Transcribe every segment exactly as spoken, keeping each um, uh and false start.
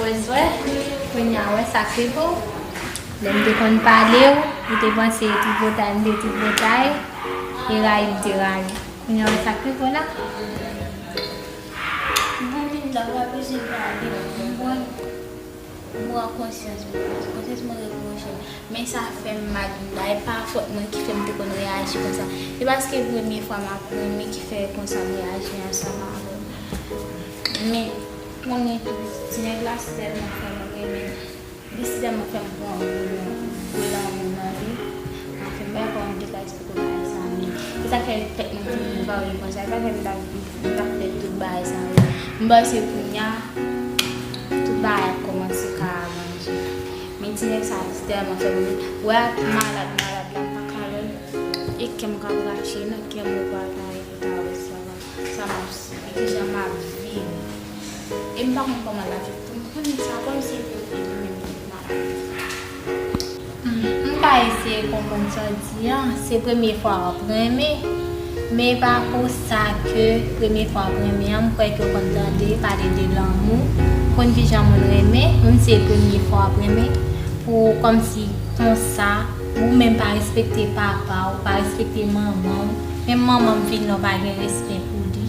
Wè, kounye a, wè sa k rive w. Lè m te konn pale w, ou te panse tripotay m te tripotay, e rayi m te rayi. Kounye a, wè sa k rive w la. Mwen menm la, w pa bezwen pale. M pran, m pran konsyans mwen. Konsyans mwen repwoche m. Men sa fè m mal, Linda. E pa fòt mwen ki fè m te konn reyaji konsa. Se paske premye fwa m ap renmen ki fè konsa m reyaji ansanm avè w. Men, konnen tou, ti nèg la si tèlman fè m renmen. Li si tèlman fè m pran gwo, gwo lanmou nan li. Anfen, m pa konn ki ka eksplike w bagay sa, men. Se sa k fè tèt mwen vin vare konsa. Se sa k fè m t ap, m t ap fè tout bagay sa yo. M panse kounye a, tout bagay ap kòmanse ka aranje. Men ti nèg sa a, li tèlman fè m wè ak malad, malad la, m pa ka wè l. E kè m k ap rache, nan kè m ou pa ta, ou ta wè sa, sa m ap sibi, kijan m ap viv. E m pa konn kòman l ap viv tou. M konnen sa kòmsi li menm ki malad. Hmm, m ka eseye konprann sa w di a. Se premye fwa w ap renmen. Men e pa pou sa ke premye fwa w ap renmen an, m kwè ke w konn tande pale de lanmou, konn kijan moun renmen, menm si se premye fwa w ap renmen, pou kòmsi konsa, ou menm pa respekte papa w, pa respekte manman w, menm manman m vin la w pa gen respè pou li.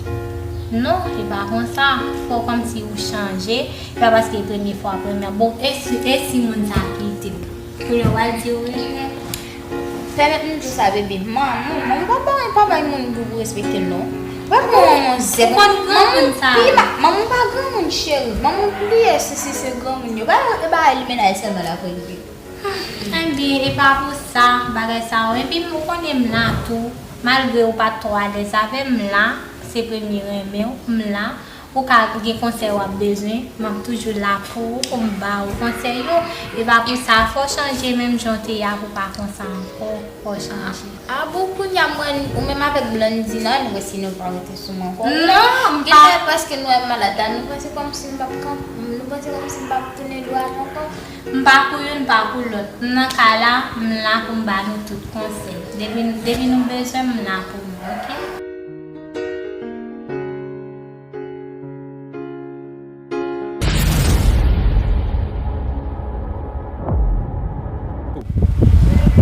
Non, e pa konsa, fò kòmsi ou chanje, e pa paske e premye fwa w ap renmen. Bon, e si, e si moun sa kite w? Kounye a w al di w renmen. Pèmèt m di w sa, bebe. Manman, manman pa bay, pa bay moun pou, pou respekte l, non. Wè kòman manman zèb. Ou konn granmoun sa? Manman pi ma-, manman pa granmoun, cheri. Manman pliye si, si se granmoun yo. Ba, e ba li mennaj sèlman la pou l viv. Ebyen, e pa pou sa, bagay sa yo. Epi ou konnen m la tou. Malgre ou pa t twò alèz avè m, m la. Se premye renmen w, m la. Ou ka gen konsèy w ap bezwen, m ap toujou la pou ou, pou m ba ou konsèy yo. E pa pou sa, fò w chanje menm jan w te ye a, pou w pa konsa ankò, fò w chanje. A bon, kounye a mwen, ou menm avèk Blondina, nou wè si nou pa rete sou mwen ankò. Non, m pa. Genlè paske nou wè m malad la, nou panse kòmsi m p ap kanpe, nou panse kòmsi m p ap tounen dwat ankò. M pa pou youn, m pa pou lòt. M nan kay la, m la pou m ba nou tout konsèy. Depi, depi nou bezwen m, m la pou nou, oke?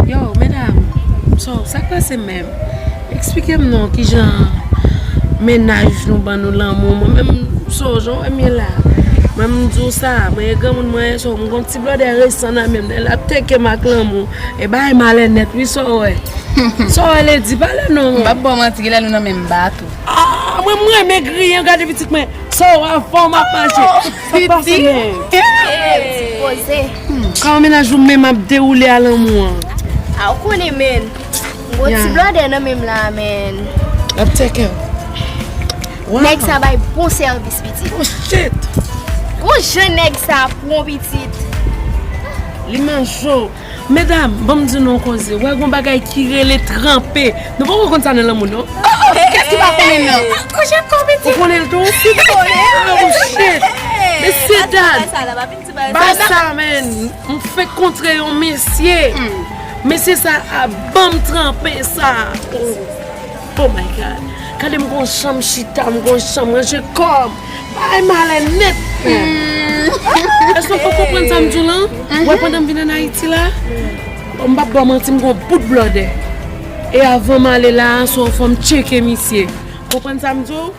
Yo, medam, so, sa k pase menm? Eksplike m non, kijan mennaj nou ban nou lanmou. Mwen menm, so, jan w wè m ye la. Mwen, m di w sa, mwen e granmoun mwen, so, m gon ti blòdè resan nan men m, l ap teke m ak lanmou. E bagay malè nèt, wi, sa w wè. Sa w wè, Lady, pale non. M p ap ba w manti, genlè nou nan menm bato. Ah, mwen, m renmen griyen, gade pitit mwen. Sa w wè, fò m ap mache. Sa k pase menm? Poze. Kòman mennaj ou menm ap dewoule a lanmou an? A, ou konnen, men. M gon ti blòdè nan men m la, men. L ap teke w. Nèg sa bay bon sèvis, pitit. Oh, shit. Gon jan nèg sa pran pitit. Li manje w. Medam, ban m di nou yon koze. Wè gon bagay ki rele tranpe. Nou poko konn sa nan lanmou, non. Kiyès ki pa konnen l, non? Kouche kò pitit. Ou konnen l tou? Si konnen. Oh, shit. Mesye, dad. Bay sa, men. M fenk kontre yon mesye. Mesye sa a ban m tranpe sa. Oh. Oh my God. Gade m gon chanm chita, m gon chanm ranje kò m. Bagay malè nèt, men. Èske w konprann sa m di w lan? Wè, pandan m vin ann Ayiti la, m p ap ba w manti, m gon bout blòdè. E avan m ale la, so fò m tcheke misye. Konprann sa m di w?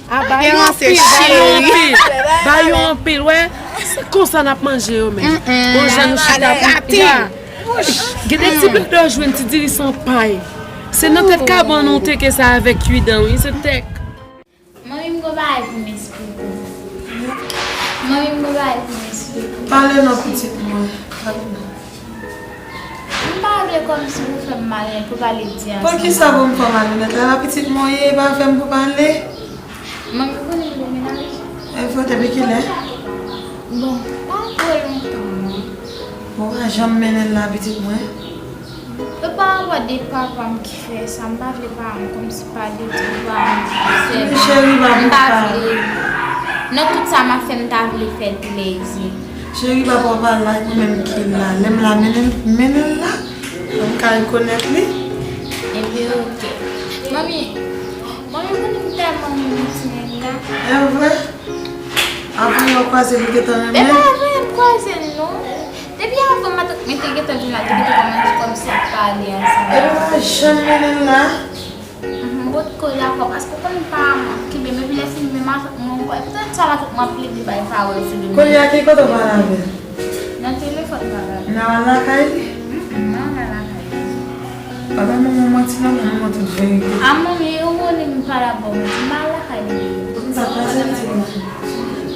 A, ba yo anpil, ba yo anpil, ba yo anpil, wè. Se konsa n ap manje yo, men. Gon jan nou chita pou, ya. Gen de ti blòdè w jwenn ti diri san pay. Se nan tèt kabann ou teke sa avèk kidan, wi, se tèk. Manmi, m gon bagay pou m eksplike w. Manmi, m gon bagay pou m eksplike w. Pale non, pitit mwen. Pale non. M pa vle kòmsi pou fè m malonèt pou pale di ansanm. Poukisa pou m fè w malonèt? Ala pitit mwen w ye, e pa fè m pou pale. Manmi, ou konnen m gen mennaj? E vre, depi kilè? Bon, pa twò lontan non. Ou pa janm mennen l la, pitit mwen? E pa anba de papa m ki fè sa, m pa vle pa m kòmsi pa de tout pa m sèl. Men cheri, pa pou pale. Nan tout sa m ap fè, m ta vle fè l plezi. Cheri, papa w pa la, li menm ki la. Lè m la, mennen, mennen l la. Pou m ka rekonèt li. Ebyen, oke. Manmi, manmi, ou konnen m tèlman renmen ti nèg la. E vre? Avan yo kwaze, li gentan renmen? E pa vre, Kwaze non. Depi avan matant mwen te gentan vin la, te gentan kòmanse kòmsi ap pale ansanm. Epi pa janm mennen l la. Mhm, potko dakò, paske w konn pa m ap kenbe m, epi lè fini men matant mwen ankò, e poutèt sa matant mwen ap plede bay pawòl sou do m. Kounye a ki kote w pale avè l? Nan telefòn m pale avè l. Nan al lakay li? Mhm, nan al lakay li. Pa ba manman manti non, manman tout verite. A manmi, ou konnen m pa la ba w manti, m pa al lakay li. Sa pase m di nou.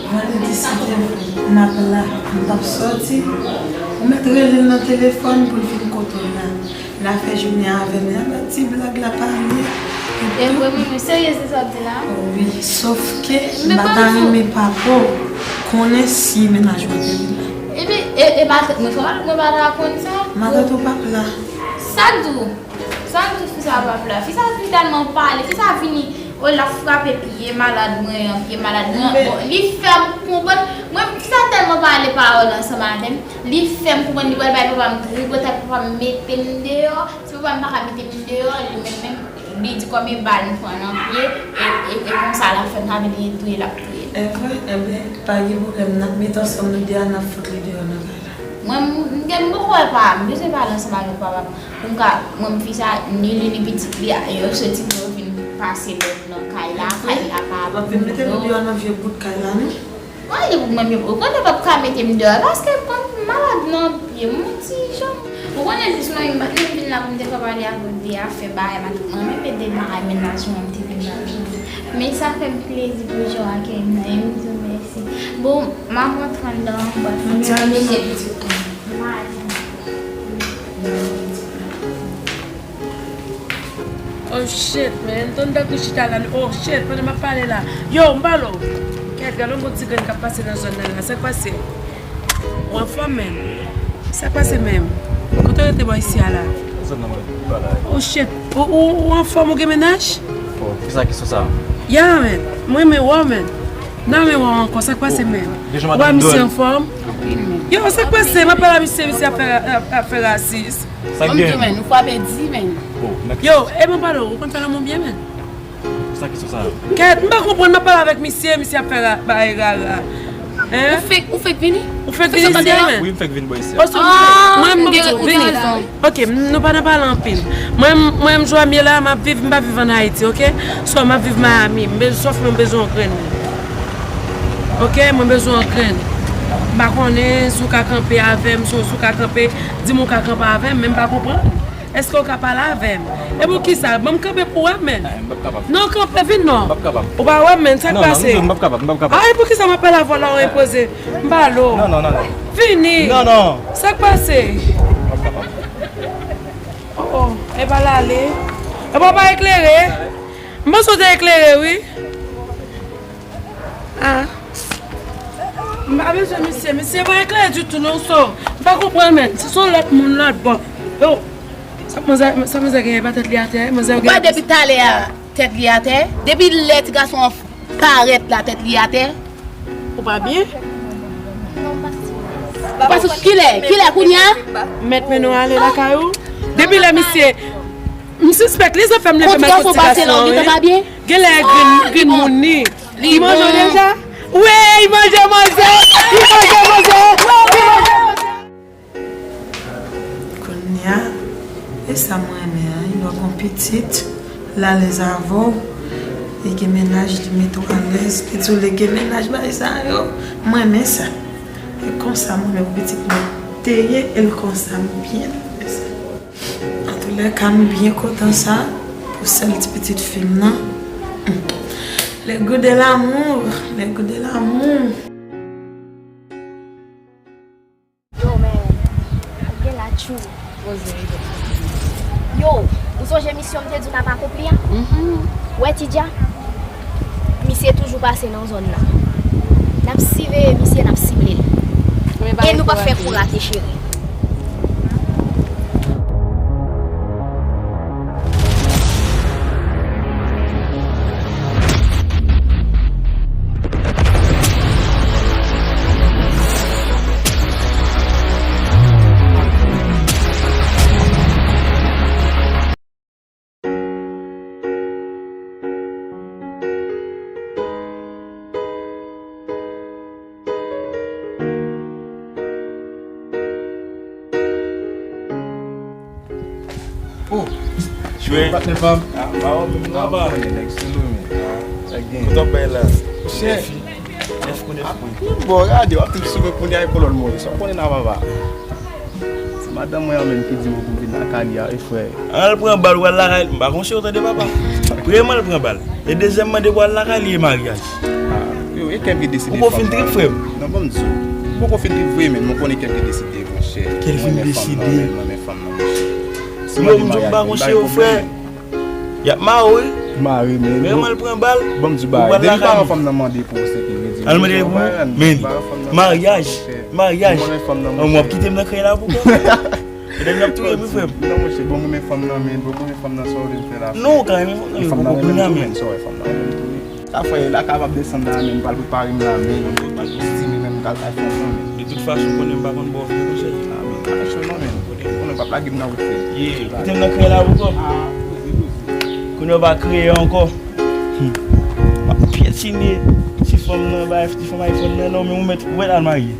Vandredi si Dye vle, n ap la, m t ap sòti. Ou mèt rele l nan telefòn pou l vin kote w la. L a fè jounen avè m, y ap ti blag la pale. E vre, wi, wi, serye, se sa w di la? Wi, sòf ke m pa ta renmen papa w konnen si mennaj mwen te vin la. Epi, e, e matant mwen, fò matant mwen pa ta konn sa? Matant ou p ap la. Sa k di w? Sa m di w, fi sa p ap la? Fi sa vin tèlman pale, fi sa vini, o, l ap frape pye malad mwen an, pye malad mwen an. Bon, li fè m konprann, mwen, fi sa tèlman pale pawòl ansanm avè m, li fè m konprann li pral bay papa m tripotay, papa m mete m deyò. Si papa m pa ka mete m deyò, li menm menm, li di kòm e bal m pran nan pye, e, e, e konsa l ap fè m, sa vle di li touye l ap touye m. E vre? Enben, pa gen pwoblèm, n ap met ansanm nou de a, n ap fout li deyò nan kay la. Mwen, m, m gen, m poko wè pa, m bezwen pale ansanm avèk papa m. Pou m ka, mwen, m fi sa, ni li, ni pitit li, yo soti pou yo vin pase lòd nan kay la, kay la pa pou yo. W ap vin mete nou deyò nan vye bout kay la, non? Mwen, li pou mwen, ou konnen p ap ka mete m deyò, paske m malad nan pye m, yon ti jan. Ou konnen jis mwen, m pa t menm vin la pou m te ka pale avè w de afè bagay, m, mwen menm e de bagay mennaj mwen, m te vin la. Men sa fè m plezi pou jan w akèy m nan, e m di w mèsi. Bon, m ap rantre anndan an, bòs. Mwen ti ane nan pitit mwen. Oh shit, man. Donda tou chita la. Oh shit, pandan m ap pale la. Yo, m pale w. Kèt, gade yon bon ti grenn k ap pase nan zòn nan la. Sa k pase? Ou anfòm, man? Sa k pase menm? Kote w rete bò isi a la? Zòn nan mwen, pa la. Oh shit. Ou, ou, ou anfòm, ou gen mennaj? Oh, kisa kesyon sa? Ya, man. Mwen, men wè, man. Nan men wè ankò, sa k pase menm? Ou wè misye anfòm? Yo, sa k pase? M ap pale a misye, misye ap fè, ap, ap fè rasis. Sa k gen? Ou frape di, men. Yo, e mwen pale w, ou konn fè lanmou byen, men. Sa kesyon sa? Kèt, m pa konprann, m ap pale avèk misye, misye ap fè ra-, bagay rara. Hein? Ou fèk, ou fèk vini? Ou fèk vini isi a, men? Wi, m fèk vin bò isi a. Mwen, m vini. Ok, m, nou pa nan pale anpil. Mwen, m, mwen, m Joamie la, m ap viv, m pa viv ann Ayiti, ok? So, m ap viv Miami. M bezwen, sòf mwen bezwen yon grenn. Ok, mwen bezwen yon grenn. M pa konnen si w ka kanpe avè m, si w, si w ka kanpe, di m ou ka kanpe avè m, men m pa konprann. Èske w ka pale avè m? E poukisa? Ban m kanpe pou w wè, men. Non, kanpe, vin non. M p ap kapab. Ou pa wè, men, sa k pase? Non, non, m p ap kapab, m p ap kapab. A, e poukisa m ap pale avè w la, w enpoze? M pale w. Non, non, non, non. Vini. Non, non. Sa k pase? M p ap kapab. Oh, oh, e pa l ale. E pa w pa eklere? M panse w te eklere, wi. Ah. M pa bezwen misye. Misye pa eklere ditou, non, so. M pa konprann, men. Se son lòt moun, lòt bò. Yo. Sa manzè, sa manzè genyen pa tèt li atè, manzè. Ou pa depi talè a, tèt li atè? Depi lè ti gason an parèt la, tèt li atè? Ou pa byen? Ou pa sou kilè? Kilè kounye a? Mèt mennen w ale lakay ou? Depi lè misye, m sispèk li, zafè m leve mal kont ti gason an, wi. Genlè e grenn, grenn moun li. Li manje w deja? Wi, li manje manzè! Li manje manzè! Wi, li manje manzè! Kounye a, e sa m renmen an, wi, lè w gon pitit, l alèz avè w, li gen mennaj, li mete w alèz, li di w li gen mennaj, bagay sa yo, m renmen sa. E konsa mwen menm pitit mwen te ye, e l konsa m byen renmen sa. Antoulèka, m byen kontan sa, pou sèl ti pitit fi m nan. Le goût de l'amour, le goût de l'amour. Yo, men, ou gen la tjou. Poze. Yo, ou sonje misyon m te di w n ap akonpli a? Mhm. Wè, Tidja, misye toujou pase nan zòn nan. N ap siveye misye, n ap sible l. E nou p ap fè kou rate, cheri. Patnè pa m. Ah, pa w menm non, pa. Konnen nèg sou nou, men. Nèg gen. Kote w bay la? Chè. Nèf kou nèf pwen. Bon, gade, w ap trip sou mwen kounye a, e kolòn mwen. Sa w konnen nan, papa? Se madanm mwen an menm ki di m pou m vin lakay li a, wi, frè. Al pran bal, w al lakay li. M pa konn si w tande, papa. Premyèman, al pran bal. E dezyèmman, depi w al lakay li, e maryaj. Ah, yo, e Kevin deside. Ou poko fin trip, frè m? Non, ban m di w. M poko fin trip vre, men mwen konnen Kevin deside, monchè. Kevin deside. Mwen renmen fanm nan, men mwen renmen fanm nan, monchè. Yo, m di w m pa konn si w, frè. Y ap mare w, wi. Mare, men. Men yo, al pran bal. Ban m di w bagay. Depi pa yon fanm nan mande pou w, se ki vle di. Al mande pou w, men. Maryaj. Maryaj. An, w ap kite m nan krèy la pou kò. Lè n ap touye m, wi, frè m. Non, monchè, bon, mwen renmen fanm nan, men. Bon, mwen renmen fanm nan, sa w vle m fè la, frè? Non, ou ka renmen fanm nan, men poko kounye a, men. Sa w wè, fanm nan renmen m tou, wi. Sa fè la kapab desann la, men m pral prepare m la, men m pral kostime, men m pral bay fanm nan, men. De tout fason, konnen m pa konn ba w vye konsèy. Ah, men pa mechan non, men. Konnen w p ap lage m nan wout, frè. Ye, kite m nan krèy la pou kò m. Kounye a w pa kreye ankò. Hmm. M ap pyetine ti fanm nan, bay ti fanm iPhone nan, non, men ou mèt, ou mèt al marye.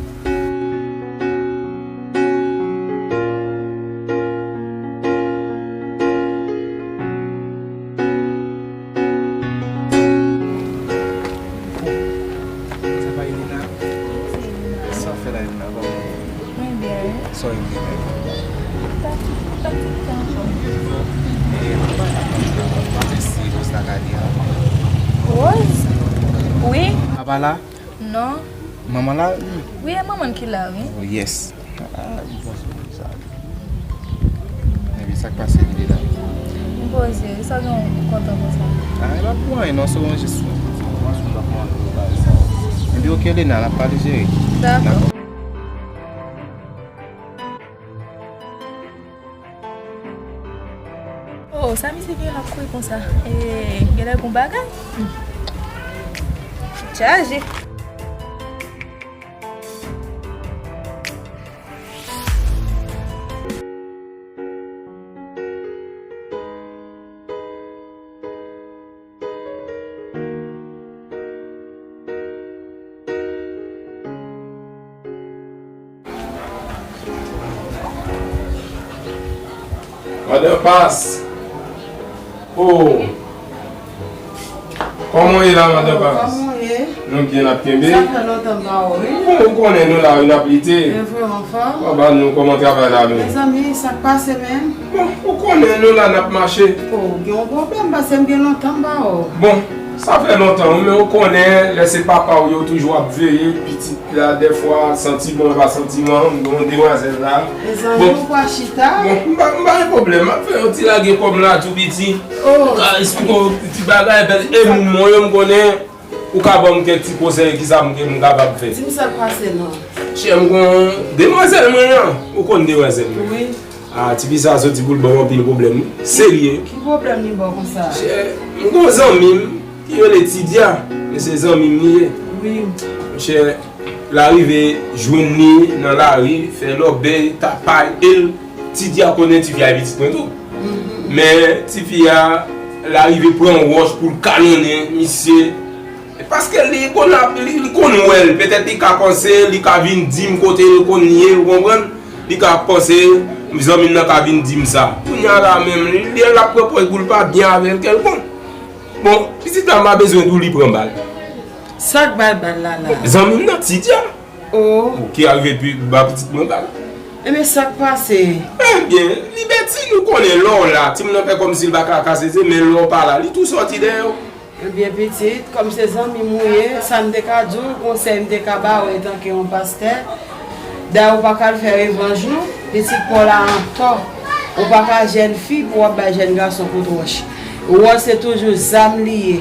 Sa pa Elina? Sa w fè la, Elina? Kòman w ye? Mwen byen, wi. Sa w ye byen, men? Pa ti, pa ti byen ankò. E, mwen pa nan mwen, mwen pa mèsi Rose la gade a. Rose? Wi. Papa la? Non. Manman la? Wi, e manman l ki la, wi. Oh, yes. Ah, m panse w di sa. Epi sa k pase li de la? M poze, sa gen w kontan konsa? Ah, e pa pou anyen non, se yon jis yon ti konpansyon m t ap mande w bagay sa. Epi oke Lena, n ap pale cheri. Dakò. Oh, sa misye gen la kouri konsa? E, genlè gon bagay? Hmm. Chaje. Madan Pas. Oh. Kòman w ye la, Madan Pas? Kòman w ye? Nou byen, n ap kenbe. Sa fè lontan m pa wè w, wi. Bon, ou konnen nou la, wi, n ap lite. E vre, anfòm? Kòman nou, kòman travay la menm? Mezanmi, sa k pase menm? Bon, ou konnen nou la, n ap mache. Oh, gen yon pwoblèm, paske m gen lontan m pa wè w. Bon, sa fè lontan, wi, men ou konnen, lè se papa w, yo toujou ap veye pitit la, dèfwa, santiman, pa santiman, m gen yon demwazèl la. Mezanmi, bon, ou pa chita? Bon, m pa, m pa gen pwoblèm, m ap fè yon ti lage kò m la tou piti. Oh. M ka eksplike w ti bagay, e moun mwen yo, m konnen. Ou ka ban m kèk ti konsèy, kisa m, m kapab fè? Di m sa k pase non. Chè, m gon demwazèl mwen an. Ou konn demwazèl mwen? Wi. Ah, tifi sa soti pou l ban m anpil pwoblèm, wi. Serye. Ki pwoblèm li ba w konsa? Chè, m gon zanmi m ki rele Tidya. Men se zanmi m li ye. Wi. Monchè, l arive jwenn li nan lari, fè lòbèy, tapay, e l Tidya konnen tifi a e pitit mwen tou. Mhm. Men tifi a, l arive pran wòch pou l kalonnen misye. Paske li konn ap, li, li konn wè l. Petèt li ka panse, li ka vin di m kote l konn ye, ou konprann? Li ka panse, zanmi m nan ka vin di m sa. Kounye a la menm, li, li, l ap pran pòz pou l pa byen avè l kèlkonk. Bon, pitit la m pa bezwen di w li pran bal. Sa k ba l bal la la? Zanmi m nan, Tidya. Oh. Ou ki arive pi ba pitit mwen bal. Ebyen, sa k pase? Ebyen, Libètin, ou konnen lè w la, timoun nan fè kòmsi l pa ka kase zye, men lè w pa la, li tou sòti dèyè w. Ebyen, pitit, kòm se zanmi m ou ye, sa m te ka di w, konsèy m te ka ba w antanke yon pastè, dayè ou pa ka al fè revanj non, pitit pa w la antò. Ou pa ka jèn fi pou w ap bay jèn gason kout wòch. Wòch se toujou zam li ye.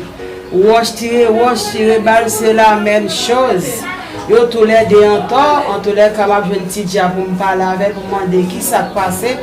Wòch tire wòch, tire bal, se la menm choz. Yo toulède antò, antoulèka m ap jwenn Tidya pou m pale avè l, pou m mande kisa k pase.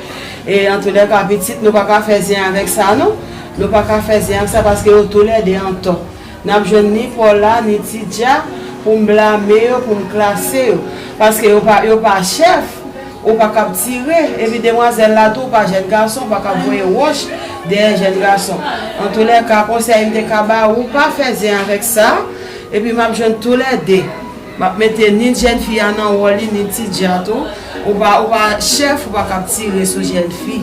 E antoulèka, pitit, nou pa ka fè zen avèk sa non. Nou pa ka fè zen avèk sa paske yo toulède antò. N ap jwenn ni Paula, ni Tidya, pou m blame yo, pou m klase yo. Paske yo pa, yo pa chèf. Ou pa kab tire, epi demwazèl la tou, ou pa jèn gason, ou pa kab voye wòch dèyè jèn gason. Antoulèka, konsèy m te ka ba ou, pa fè zen avèk sa, epi m ap jwenn toulède. M ap mete ni jèn fi a nan wòl li, ni Tidya tou. Ou pa, ou pa chèf, ou pa kab tire sou jèn fi.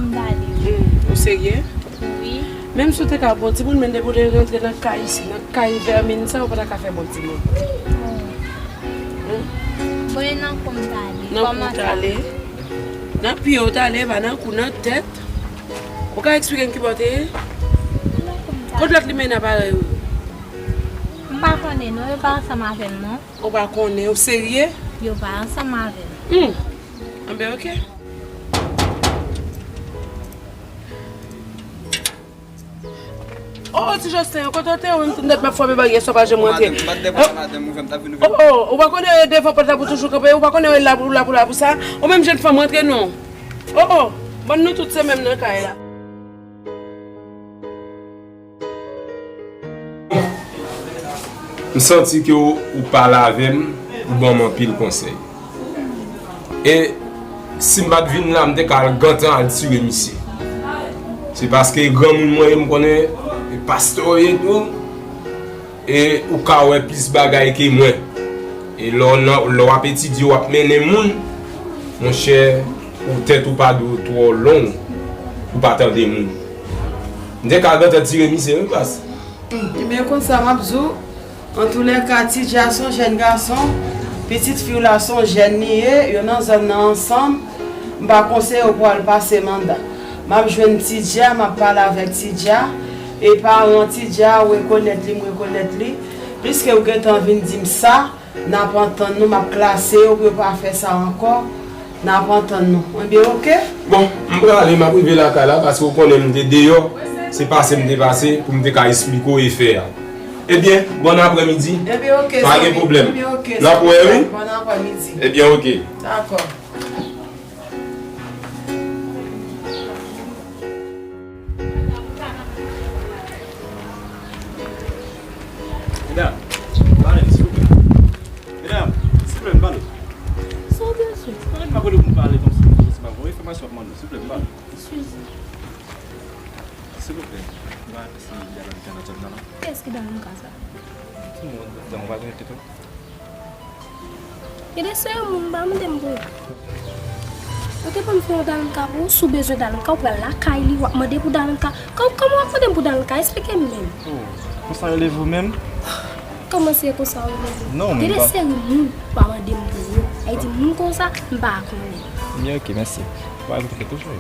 M pale wi. Hmm, ou serye? Wi. Menm si w te ka bon timoun, men depi w te rantre nan kay isi, nan kay vèmin sa, ou pa ta ka fè bon timoun. Hmm? Bon, e nan kou m t ale. Nan kou w t ale? Nan pye w t ale, pa nan kou, nan tèt. Ou ka eksplike m ki bò w te ye? Nan kou m t ale. Kot lòt limena parèy ou? M pa konnen non, yo pa ansanm avè m non. Ou pa konnen, ou serye? Yo pa ansanm avè m. Hmm. Anben, oke. Oh, ti Josten, kote w te ye? Ou menm tout nèt m ap frape bag yè swa pa janm rantre. Madanm, m pa t devan, madanm, ouvè m t ap vin ouvè. Oh, oh, ou pa konnen devan pòt la pou toujou kanpe, ou pa konnen la pou, la pou, la pou sa. Ou menm jèn fanm rantre non. Oh, oh, bann nou tout se menm nan kay la. M santi ke w, ou pale avè m, ou ban m anpil konsèy. E si m pa t vin la, m te ka al gentan al tire misye. Se paske granmoun mwen ye, m konnen e pastè w ye tou, e ou ka wè plis bagay ke mwen. E lè w nan, lè w ap etidye, w ap mennen moun, monchè, ou tèt ou pa dwe twò long pou pa tande moun. M te ka gentan tire misye, wi, pas. Hmm, ebyen, konsa m ap di w, antoulèka, Ti Dja se yon jèn gason, pitit fi w la se yon jèn li ye, yo nan zòn nan ansanm, m pa konseye w pou w al pase manda. M ap jwenn Ti Dja, m ap pale avèk Ti Dja, e paran Ti Dja, w rekonèt li, m rekonèt li. Pliske w gentan vin di m sa, n ap antann nou, m ap klase yo pou yo pa fè sa ankò. N ap antann nou. Ebyen, oke? Bon, m prale, m ap rive lakay la, paske w konnen m te deyò. Se pase m te pase pou m te ka esplike w e fè a. Ebyen, bòn aprèmidi. Ebyen, oke, zanmi. Pa gen pwoblèm. Ebyen, oke, zanmi. N ap wè, wi. Bòn aprèmidi. Ebyen, oke. Dakò. Medam, pale m, silvouplè. Medam, silvouplè, m pale. Sa w bezwen? Pale m, m ap rele pou m pale kòmsi, se pa bon enfòmasyon w ap mande, silvouplè, m pale. Excuse. Silvouplè, m pa wè si Dayou te nan zòn nan, non. Kiyès ki Dayou nan ka sa? Timoun, dan mwen pa gen tèt, wi. Gade, se yon moun, m pa mande m pou ou. Ou te konn fè yon dalinka pou ou, si w bezwen dalinka, ou pral lakay li, w ap mande pou dalinka. Kò-, kòman w ap mande m pou dalinka? Esplike m menm. Oh, konsa rele vou menm? Kòman se konsa w rele vou? Non, men gade, pa seri moun, w pa mande m pou ou. Sa vle di moun konsa, m pa konnen. Byen, oke, mèsi. Ou pa vin fè toujou.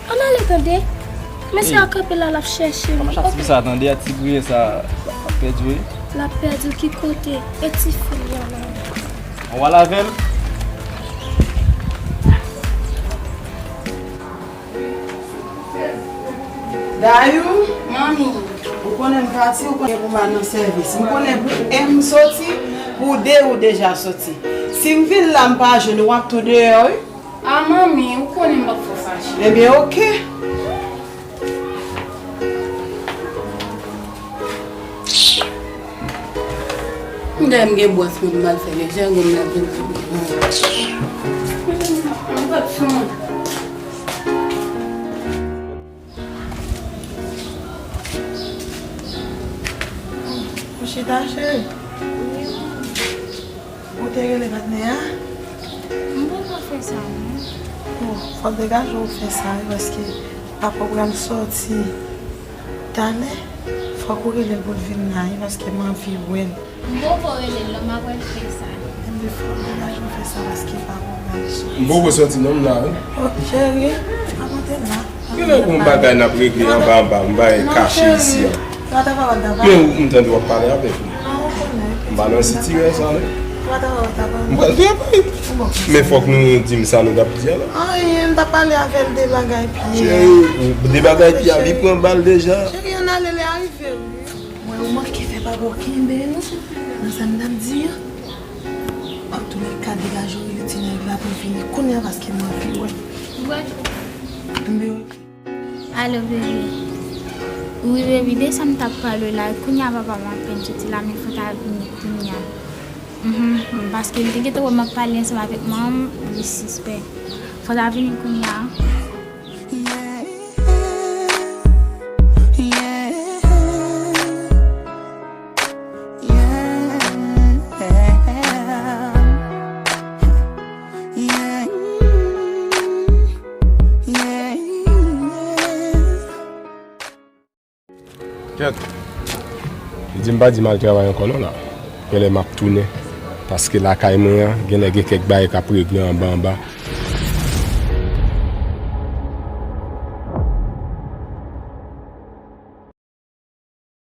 Ann ale tande. Mesye a kanpe la, l ap chèche m. Kòman chak ti sa tande a ti griyen sa, l ap pèdi wi. L ap pèdi ki kote? E ti fi l la la. Ann wale avè l. Dayou, manmi, ou konnen m pati, ou konnen pou m al nan sèvis. M konnen pou M soti, pou de ou deja soti. Si m vin la, m pa jwenn ou, w ap tou deyò wi. A manmi, ou konnen m p ap fè w fache. Ebyen, oke. M gen, m gen bwès mwen pou m al fè, men jangon m la vin. M p ap fè w. Ou chita, cheri? Ou te rele patnè a? M poko fè sa, non. Bon, fò w degaje w fè sa, wi, paske papa w pral sòti talè. Fòk ou rele l pou l vin la, wi, paske m anvi wè l. M poko rele l non, m ap wè l fè sa. Enben, fò w degaje w fè sa, paske papa w pral sòti. M poko sòti non, m la, wi. Oh, cheri, pa monte la. Gen lè gon bagay n ap regle anba anba, m bay kache isi a. Men ou, m tande w ap pale avèk li. M pa nan sitirè sa, non. M pral travay. Men fòk nou di m sa nou t ap di a la. Anyen, m t ap pale avè l de bagay Pyè. Cheri, de bagay Pyè, li pran bal deja. Cheri, ann ale, lè a rive, wi. Mwen, ou manke fè papa w kenbe nou. Nan sa m t ap di a. Antoulèka, degaje w rele ti nèg la pou l vini kounye a, paske m anvi wè l. Wi. Enben, oke. Alo, bebe. Wi, bebe, de sa m t ap pale w la, kounye a papa m apenn soti la, men fò w ta vini kounye a. Mhm, paske l te gentan wè m ap pale ansanm avèk manman m, li sispèk. Fò w ta vini kounye a. M pa di m al travay ankò non la. Genlè m ap tounen. Paske lakay mwen an, genlè gen kèk bagay k ap regle anba anba.